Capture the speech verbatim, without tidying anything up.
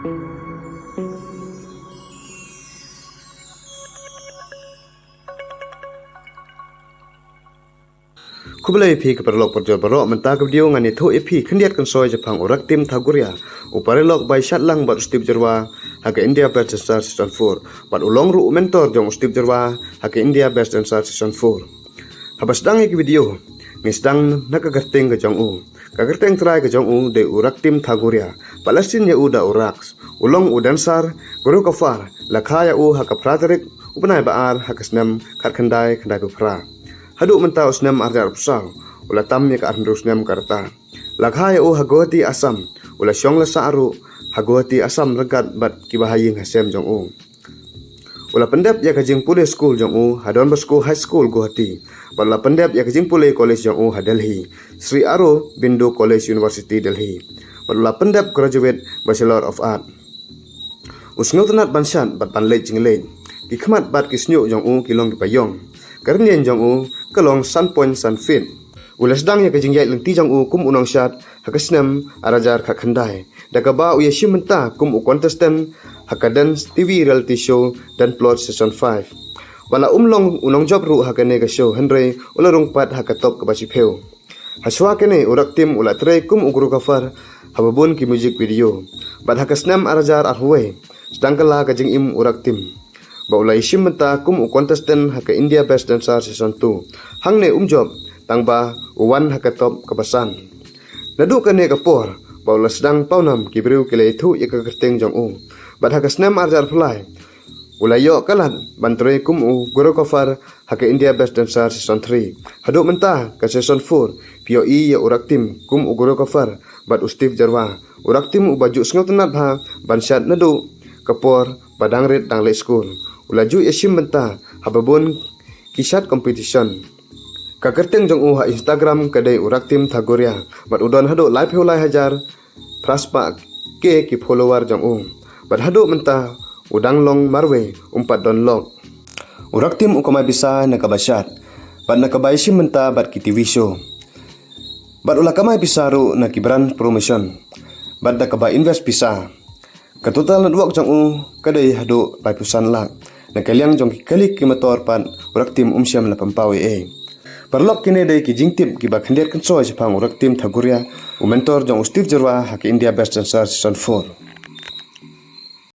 Khublei phi ki paralok parajor baroh, mynta ka video ngan ïathuh ïa phi khyndiat kynsoi shaphang u Raktim Thaguria, u paralok ba ïashad lang bad u Steve Jyrwa ha ka India Best Dancer Season four, bad u long ruh u mentor jong u Steve Jyrwa ha ka India Best Dancer Season four. Haba sdang ïa ka video, ngi sdang na ka kyrteng ka jong u. Ka kyrteng trai ka jong u dei u Raktim Thaguria, bad la sien ïa u da u Raks. U long u dancer, choreographer, la kha ïa u ha ka phra tarik u bnai ba ar ha ka snem khatkhyndai khyndai phew phra. Haduh mynta u snem arhajar arphew saw, u la tam ïa ka arphew hynriew snem ka rta. La kha ïa u ha Guwahati, Assam, u la shong la sah ruh ha Guwahati, Assam ryngkat bad kiba ha ïing ha sem jong u. U la pyndep ïa ka jingpule skul jong u ha Don Bosco High School, Guwahati, bad u la pyndep ïa ka jingpule college jong u ha Delhi, Sri Aurobindo College, University, Delhi, bad u la pyndep graduate Bachelor of Art. U sngewtynnat ban shad bad ban leit jingleit. Ki khmat bad ki shñiuh jong u ki long kiba ïong. Ka rynïeng jong u ka long san point san feet. U la sdang ïa ka jingïaid lynti jong u kum u nongshad ha ka snem arhajar khatkhyndai, da kaba u ïashim bynta kum u contestant ha ka Dance T V reality show Dance Plot Season five. Wat la um long u nongjop ruh ha kane ka show, hynrei u la rung pat ha ka top kaba shiphew. Hashwa kane, u Raktim u la trei kum u choreographer ha babun ki music video. Bad ha ka snem arhajar arphew wei, sdang kylla ka jingim u Raktim, ba u la ïashim bynta kum u contestant ha ka India Best Dancer Season two. Hangne um jop, tang ba u wan ha ka top kaba san. Naduh kane ka por, ba u la sdang pawnam, ki briew ki la ïathuh ïa ka kyrteng jong u. Bad ha ka snem arhajar arphew lai, u la ïoh ka lad ban trei kum u choreographer ha ka India Best Dancer Season three. Haduh mynta ka Season four, phi ïohi ïa u Raktim kum u choreographer bad u Steve Jyrwa. U Raktim uba ju sngewtynnat bha ban shad naduh ka por ba dang rit dang leit skul, u la ju ïashim bynta ha babun ki shad competition. Ka kyrteng jong u ha Instagram ka dei u Raktim Thaguria, bad u don haduh laiphew lai hajar phra spah K ki follower jong u. Bad haduh mynta u dang long marwei, um pat don lok. U Raktim u kamai pisa na kaba shad, bad na kaba ïashim bynta bad ki T V show. Bad u la kamai pisa ruh na ki brand promotion, bad na kaba invest pisa. Ka total net worth jong u ka dei haduh laiphew san lak. Na ka liang jong ki kali ki motor pat, u Raktim um shym la pynpaw ei ei. Paralok, kine dei ki jingtip kiba khyndiat kynsoi shaphang u Raktim Thaguria, u mentor jong u Steve Jyrwa ha ka India Best Dancer Season four.